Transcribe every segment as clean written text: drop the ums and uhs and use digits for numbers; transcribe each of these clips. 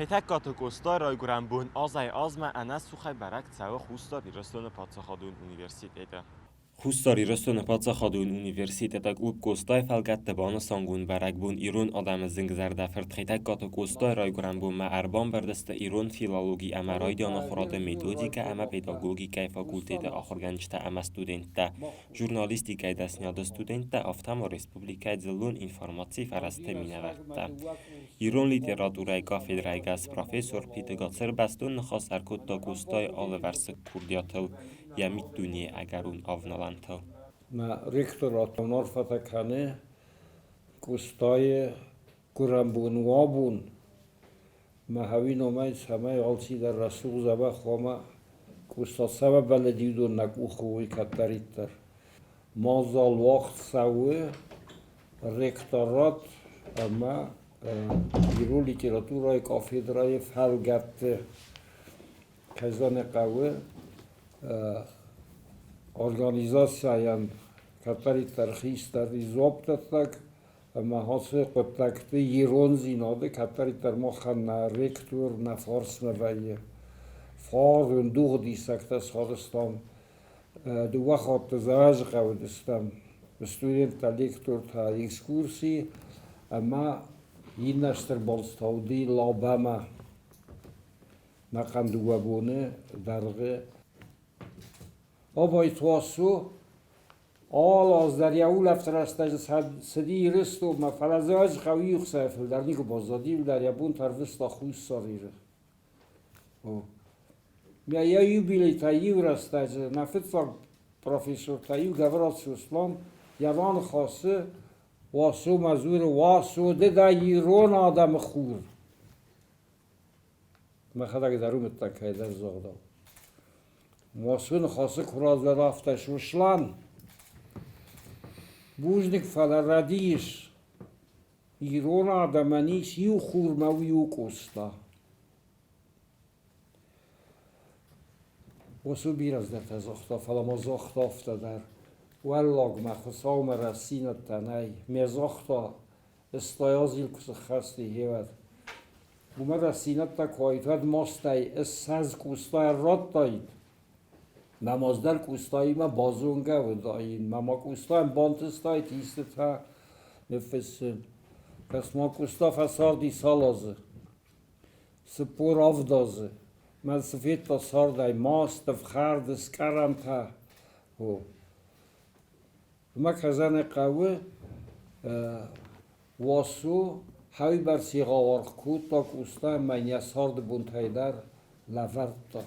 Хетӕгкаты Къостайы райгуырӕн бон азӕй-азмӕ ӕнӕцухӕй бӕрӕг цӕуы Хуссар Ирыстоны паддзахадон университеты. Хуссар Ирыстоны паддзахадон университеты клуб Къостайы фӕлгӕтты банысангонд бӕрӕгбон ирон адӕмы зынгзӕрдӕ фырт Хетӕгкаты Къостайы райгуырӕн бонмӕ ӕрбамбырд сты ирон филологи ӕмӕ райдиан ахуырады методикӕ ӕмӕ педагогикӕйы факультеты ахуыргӕнджытӕ ӕмӕ студенттӕ, журналистикӕйы дӕсныйады студенттӕ, афтӕ ма республикӕйы дзыллон информацийы фӕрӕзты минӕвӕрттӕ. Ирон литературӕйы кафедрӕйы гӕс профессор Плиты Гацыр бӕстон ныхас ӕркодта Къостайы алывӕрсыг курдиатыл, йӕ миддунейы ӕгӕрон авналӕнтыл. Мӕ ректоратон арфӕтӕ кӕны Къостайы гуырӕнбон уабон. Мӕ хауи номӕй цӕмӕй алцидӕр рӕсугъд дзӕбӕх уа Къоста цӕмӕ бӕллыди, уыдон нӕ къухы уой кӕддӕриддӕр. Мадзал уагъд цӕуы ректорат ӕмӕ ирон литературӕйы кафедрӕйы фӕлгӕтты. Кӕй зӕгъын хъӕуы, организацийӕн кӕддӕриддӕр хистӕр дзуапдӕттӕг ӕмӕ ацы хъуыддӕгты ирондзинады кӕддӕриддӕр махӕн нӕ ректор нӕ фарсмӕ вӕййы. Фарн дугъдисӕгтӕ сарӕзтам дыууӕ хатты Дзӕуӕджыхъӕуы уыдыстӕм студенттӕ, лектортӕ экскурси ӕмӕ иннӕ стыр балц та уыди Лабӕмӕ. Нӕхъӕн дыууӕ боны дӕргъы. Абайты Васо алы аз дӕр йӕ улӕфты рӕстӕджы цыди Ирыстонмӕ, фӕлӕ Дзӕуӕджыхъӕуы иу хсӕв фылдӕр никуы баззади, дӕр йӕ бонтӕ ӕрвыста Хуссар Иры. Йӕ юбилейтӕ иу рӕстӕджы нӕ фыццаг профессортӕ иу Гаврилов Сослан йӕ раныхасы Уасомӕ дзуры: Уасо, ды дӕ ирон адӕмы хур. Мӕхӕдӕг дӕр уымыдта кӕйдӕр загъдау. Уасо ныхасы куы раздӕр афтӕ Сослан, бузныг, фӕлӕ рӕдийыс. Ирон адӕмӕн ис иу хурмӕ уый у Къоста. Уыцы бирӕ цыдӕртӕ загъта, фӕлӕ ма загъта афтӕ дӕр: Уӕллагмӕ Хуыцаумӕ рӕстдзинӕдтӕ нӕй. Ме загъта, ыстайазил куы сыххӕсти, гъеуӕд. Уымӕ рӕстдзинӕдтӕ куы уаид, уӕд мастӕй ссӕдз Къостайӕн радтаид. Намаз дӕр Къостаимӕ базонгӕ уыдаин. Мӕ ма Къостайӕн бантыстаид истытӕ ныффыссын. Кӕс-ма, Къоста фӕцарди цал азы? 47 азы. Мӕн цы федта цардӕй маст, ӕфхӕрд, скъӕрӕнтӕ. О. Уымӕ кӕсӕны хъӕуы Уасо хӕйбӕрц егъау аргъ кодта Къоста ӕмӕ йын йӕ царды бонтӕй дӕр лӕвӕрдта.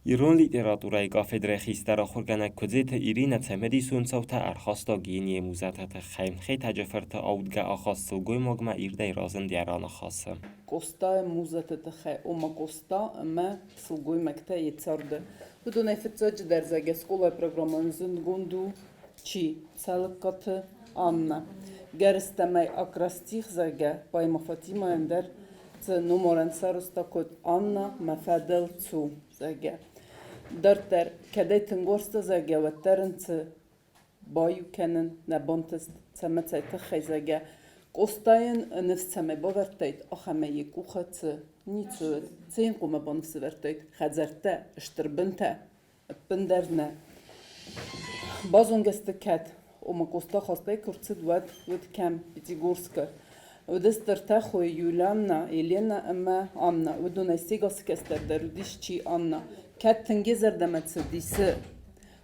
Ирон литературӕйы кафедрӕйы хистӕр ахуыргӕнӕг Куыдзеты Иринӕ цымыдисон цаутӕ ӕрхаста генийы музӕты тыххӕй. Хетӕджы-фырты аудгӕ ахаст сылгоймагмӕ ирдӕй разынд йӕ раныхасы. Къостайы музӕты тыххӕй, ома Къоста ӕмӕ сылгоймӕгтӕ йӕ царды. Уыдонӕй фыццаджыдӕр зӕгъгӕ скъолайы программӕйӕн зындгонд у чи? Цӕлыккаты Аннӕ. Гӕрыстӕмӕй акростих, зӕгъгӕ, поэмӕ Фатимӕйӕн дӕр цы номарӕн сарӕзта код Анна, мӕ фӕдыл цу, зӕгъгӕ. Дарддӕр, кӕдӕй тынг уарзта, зӕгъгӕ, уӕддӕр ын цы баиу кӕнын нӕ бантыст, цӕмӕ цӕй тыххӕй, зӕгъгӕ, Къостайӕн ныфс цӕмӕй бавӕрдтаид, ахӕмӕй йӕ къухы цы ницы уыд, цы йын хъуамӕ баныфс ӕвӕрдтаид, хӕдзӕрттӕ, стыр бынтӕ, ӕппындӕр нӕ. Базонгӕ сты кӕд, ома Къоста хастӕй куы рцыд, уӕд уыд кӕм, Пятигорскы. Уыдысты ӕртӕ хойы Юлианна, Елена ӕмӕ Анна. Уыдонӕй сегасы кӕстӕр дӕр уыдис чи Анна. Кӕд тынг йӕ зӕрдӕмӕ цыди, цы?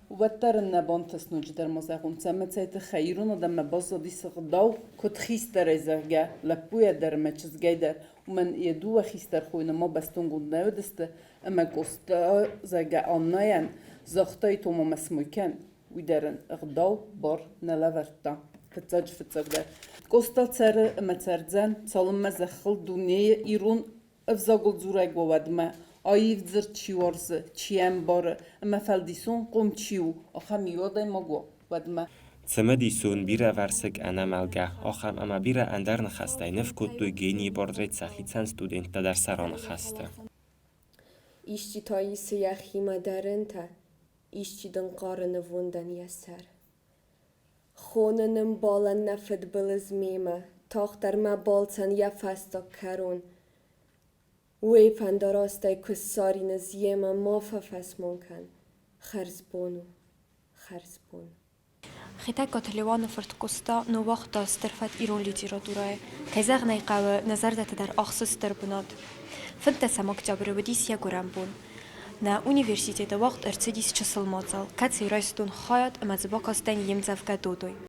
Уӕддӕр ын нӕ бантыст ноджыдӕр ма зӕгъон, цӕмӕ цӕй тыххӕй ирон адӕммӕ баззадис ӕгъдау, куыд хистӕрӕй зӕгъгӕ, лӕппуйӕ дӕр ӕмӕ чызгӕй дӕр, уымӕн йӕ дыууӕ хистӕр хойы нырма бӕстонгонд нӕ уыдысты, ӕмӕ Къоста, зӕгъгӕ, Аннайӕн загътаид, ома мӕ смой кӕн, уый дӕр ын ӕгъдау бар нӕ лӕвӕрдта. Фыццаджы-фыццагдӕр. Къоста цӕры ӕмӕ цӕрдзӕн, цалынмӕ зӕххыл дунейы ирон ӕвзагыл дзурӕг уа, уӕдмӕ. Аив дзырд чи уарзы, чи ӕмбары ӕмӕ фӕлдисонхъом чи у, ахӕм иу адӕймаг уа, уӕдмӕ. Цымыдисон, бирӕвӕрсыг, ӕнӕмӕлгӕ, ахӕм ӕмӕ бирӕ ӕндӕр ныхӕстӕй ныв кодтой генийы портрет сӕхицӕн студенттӕ дӕр сӕ раныхӕсты. Исчи та исы йӕхимӕ дарӕнтӕ, исчи дын хъары нывондӕн йӕ сӕр. Хонын ӕмбалӕн нӕ фыдбылыз мемӕ, тагъддӕр мӕ балцӕн йӕ фӕстаг кӕрон. Уый фӕндарастӕй куы ссарин ӕз йемӕ, ма фӕфӕсмон кӕн, хӕрзбон у, хӕрзбон. Хетӕгкаты Леуаны фырт Къоста ныууагъта стыр фӕд ирон литературӕйы. Кӕй зӕгъын ӕй хъӕуы, нӕ зӕрдӕты дӕр ахсы стыр бынат. 15 октябры уыдис йӕ гуырӕн бон. Нӕ университеты уагъд ӕрцыдис чысыл мадзал, кӕцыйы райстон хайад ӕмӕ дзы бакастӕн йе мдзӕвгӕ Додой.